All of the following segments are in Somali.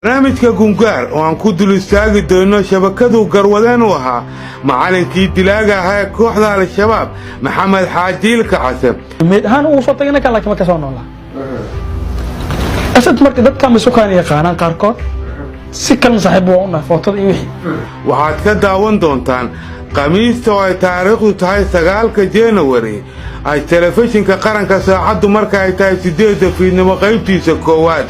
Barnaamijka Gungaar oo aan ku dul istaagi doonno shabakaduu garwadeen u ahaa macallinkii dilaaga ahaa ee kooxda Al-Shabaab, Maxamed Xaaji Ilkacase. Meed ahaan ugu soo tagay ninkan, laakiin ma ka soo noolaa Asad. Marka dadka masukaan yaqaanaan qaarkood, si kalena saaxiib waa u nahay, footada iyo wixii. Waxaad ka daawan doontaan Khamiista oo ay taariikhdu tahay 9-ka Januari ay telefishinka qaranka, saacaddu marka ay tahay 8-da fiidnimo qaybtiisa koowaad.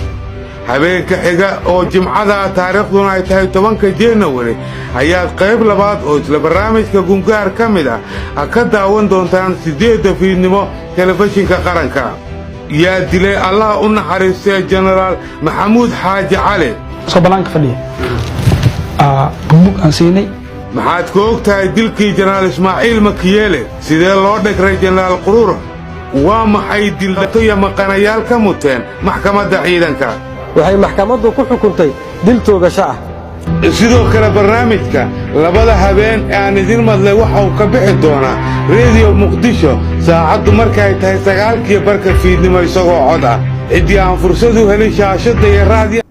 Habeenka xiga oo Jimcada, taariikhduna ay tahay 10-ka Januari, ayaad qayb labaad oo isla barnaamijka Gungaar ka mid ah ka daawan doontaan 8-da fiidnimo telefishinka qaranka. Yaa dilay, Allaha u naxariistee, Jenaraal Maxamuud Xaaji Cali? Soo banaanka fadhiya bug aan siinay. Maxaad ka og tahay dilkii Jenaraal Ismaaciil Makiyeele? Sidee loo dhegray Jenaraal Quruur? Waa maxay dildato iyo maqanayaal ka muteen maxkamadda ciidanka? Waxay maxkamaddu ku xukuntay dil toogasho ah. Sidoo kale barnaamijka labada habeen ee aan idin madlay waxa uu ka bixi doonaa Rediyo Muqdisho, saacaddu markaay tahay 9:30 fiidnimo, isagoo cod ah, ciddii aan fursad u helin shaashadda iyo raadiyo.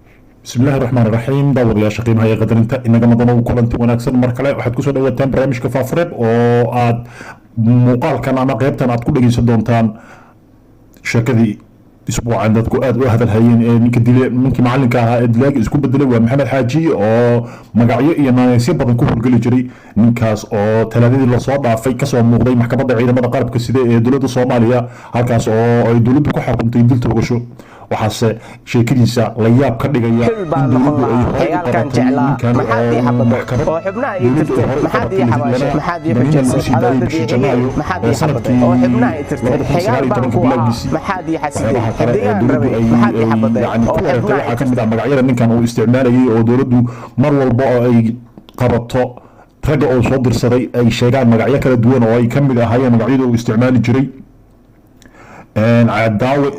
Bismillahi raxmaan raxiim. Daawadayaasha qiimaha iyo qadarinta inaga mudan, kulanti wanaagsan. Mar kale waxaad kusoo dhawaataan barnaamijka Faafureeb oo aad muuqaalkan ama qeybtan aad ku dhegeysan doontaan sheekadii isbuucan dadku aad u hadalhayeen ee ninka dile, ninkii macalinka ahaa ee dilaaga isku bedelay, waa Maxamed Xaaji oo magacyo iyo naaneysyo badan ku howlgeli jiray. Ninkaas oo Talaadadii lasoo dhaafay kasoo muuqday maxkamadda ciidamada qalabka sida ee dowladda Soomaaliya, halkaas oo ay dowladdu ku xukuntay dil toogasho. Waxaase sheekadiisa la yaab ka dhigaya Xil baan in noqon dowladdu ay lahaa horey u xayaalkan qabatay jeclaa. ninkan Maxaad ii oo xabaday maxkamad oo xubnaha ii dowladdu tirtay? ay horey u Maxaad ii qabatay, xabaashay? lana Maxaad ii damiin lagu xujaysay? sii daayay Adaa bishii dabiiciye Janaayo maxaad ee ii xabaday sanadkii oo xubnaha ii tirtay? Xigaal baan 2019 ku ahaa. Bilowgiisii. Maxaad ii xasiday? Waxyaabaha kale ee Xidigaan dowladdu rabay. ay Maxaad ii ay xabaday yani oo ku wareertay xubnaha ii waxaa ka mid tirtay? ah magacyada ninkan uu isticmaalayay, oo dowladdu mar walba oo ay qabato ragga oo soo dirsaday ay sheegaan magacyo kala duwan oo ay ka mid ahaayeen magacyada uu isticmaali jiray Cadaawe,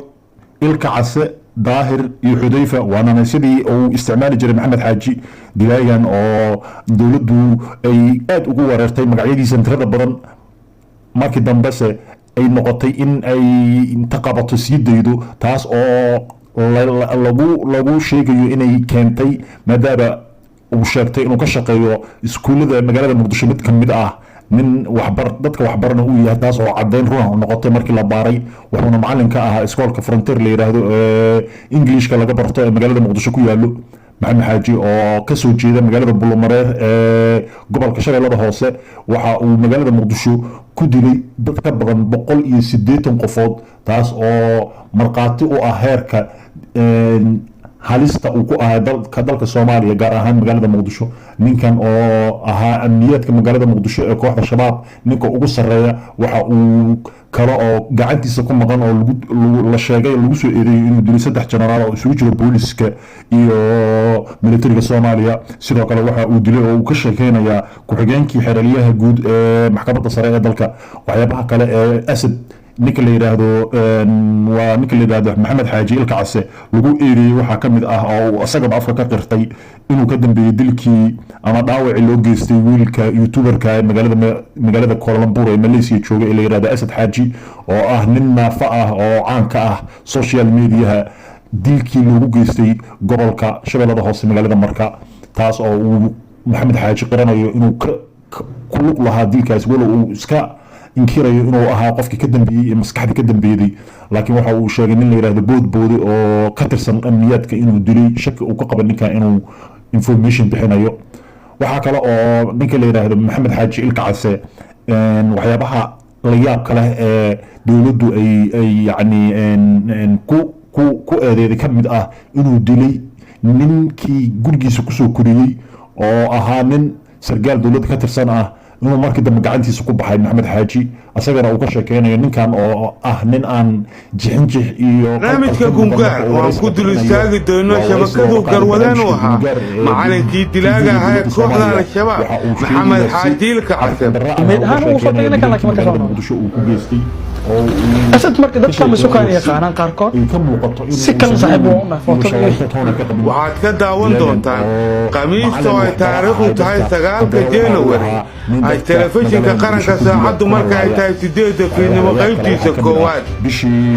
Ilka Case, Daahir iyo Xudayfa. Waa naanaysyadii uu isticmaali jiray Maxamed Xaaji dilaagan oo dowladdu ay aad ugu wareertay magacyadiisa tirada badan, markii dambese ay noqotay in ay inta qabato sii daydo, taas oo lagu sheegayo inay keentay maadaama uu sheegtay inuu ka shaqeeyo iskuullada magaalada Muqdisho mid ka mid ah, nin waxbar dadka waxbarana uu yahay, taas oo caddayn runa noqotay markii la baaray. Wuxuuna macalin ka ahaa iskoolka Frontier la yidhaahdo ee Englishka laga barto ee magaalada Muqdisho ku yaallo. Maxamed Xaaji oo kasoo jeeda magaalada Bulomareer ee gobolka Shabeellada Hoose waxa uu magaalada Muqdisho ku dilay dad ka badan 180 qofood, taas oo markhaati u ah heerka halista uu ku ahaa dalka Soomaaliya, gaar ahaan magaalada Muqdisho. Ninkan oo ahaa amniyaadka magaalada Muqdisho ee kooxda Shabaab ninka ugu sarreeya, waxa uu kale oo gacantiisa ku maqan oo la sheegay, lagu soo eedeeyay inuu dilay saddex jenaraal oo isugu jiro booliska iyo militariga Soomaaliya. Sidoo kale waxa uu dilay oo uu ka sheekeynayaa ku-xigeenkii xeralyaha guud ee maxkamadda sare ee dalka. Waxyaabaha kale ee Asad, ninka la yidhaahdo, waa ninka la yidhaahdo Maxamed Xaaji Ilka Case, lagu eedeeyey waxaa ka mid ah oo uu isagaba afka ka qirtay inuu ka dambeeyey dilkii ama dhaawacii loo geystay wiilka youtuberka ee magaalada Kuala Lumpur ee Malaysia jooga ee la yidhahdo Asad Xaaji, oo ah nin naafa ah oo caan ka ah social mediaha, dilkii loogu geystay gobolka Shabeellada Hoose, magaalada Marka, taas oo uu Maxamed Xaaji qiranayo inuu ku lug lahaa dilkaas, walow uu iska inkirayo inuu ahaa qofkii ka dambeeyey ee maskaxdii ka dambeeyey. Laakiin waxa uu sheegay nin la yidhahdo Boodboode oo ka tirsan amniyaadka inuu dilay, shaki uu ka qaba ninkan inuu information bixinayo. Waxaa kale oo ninka la yidhaahdo Maxamed Xaaji Ilka Case waxyaabaha la yaabka leh ee dowladdu ay yacni ku eedeeday ka mid ah inuu dilay ninkii gurigiisa kusoo koriyey oo ahaa nin sargaal dowladda ka tirsan ah, inuu markii dambe gacantiisa ku baxay Maxamed Xaaji, asagana uu ka sheekeynayo ninkan oo ah nin aan jixinjix iyo Barnaamijka Gungaar oo aan ku dul istaagi doono shabakadu garwadeen u ahaa macalinkii dilaaga ahaa ee kooxda Al-Shabaab, Maxamed Xaaji Ilka Case. Meed ahaan ugu soo tagay ninkan, laakiin ma ka soo noqon. Muqdisho uu ku geystay. oo uu Asad marka dadka ma sukaan yaqaanaan qaarkood ay ka muuqato inuu si kale saaxiib waa u nahay footada iyo uusan toona ka qabin. Waxaad ka daawan doontaan Khamiista oo ay taariikhdu tahay 9-ka January ay telefishinka qaranka saacaddu marka ay tahay 8-da fiidnimo qaybtiisa koowaad.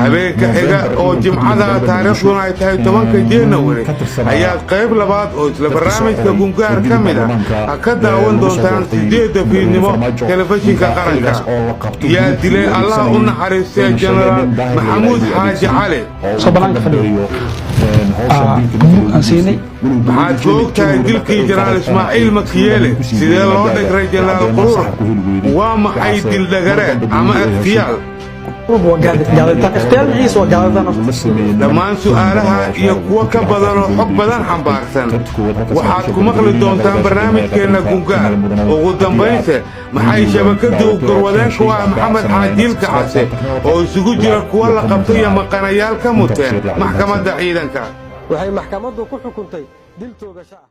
Habeenka xiga oo Jimcada, taariikhduna ay tahay 10-ka January, ayaad qayb labaad oo isla barnaamijka Gungaar ka mid ah ka daawan doontaan 8-da fiidnimo telefishinka qaranka. Yaa dilay, Allah u naxariistee, Jenaraal Maxamuud Xaaji Cali? Soo banaanka fadhiyo. Murug aan siinay. Maxaad ka og tahay dilkii Jenaraal Ismaaciil Makiyeele? Sidee loo dhigray Jenaraal Quruur? Waa maxay dildhagareed ama ikhtiyaal? Waa gaaditaan ikhtiyaal, magaciisa waa gaaditaan horta. Dhammaan su'aalaha iyo kuwo ka badan oo xog badan xambaarsan waxaad ku maqli doontaan barnaamijkeenna Gungaar. Ugu dambaynse, maxay shabakadda u garwadeenka u ah Maxamed Xaajiilka Case oo isugu jira kuwo la qabtay iyo maqanayaal ka muteen maxkamadda ciidanka? Waxay maxkamaddu ku xukuntay dil toogasho ah.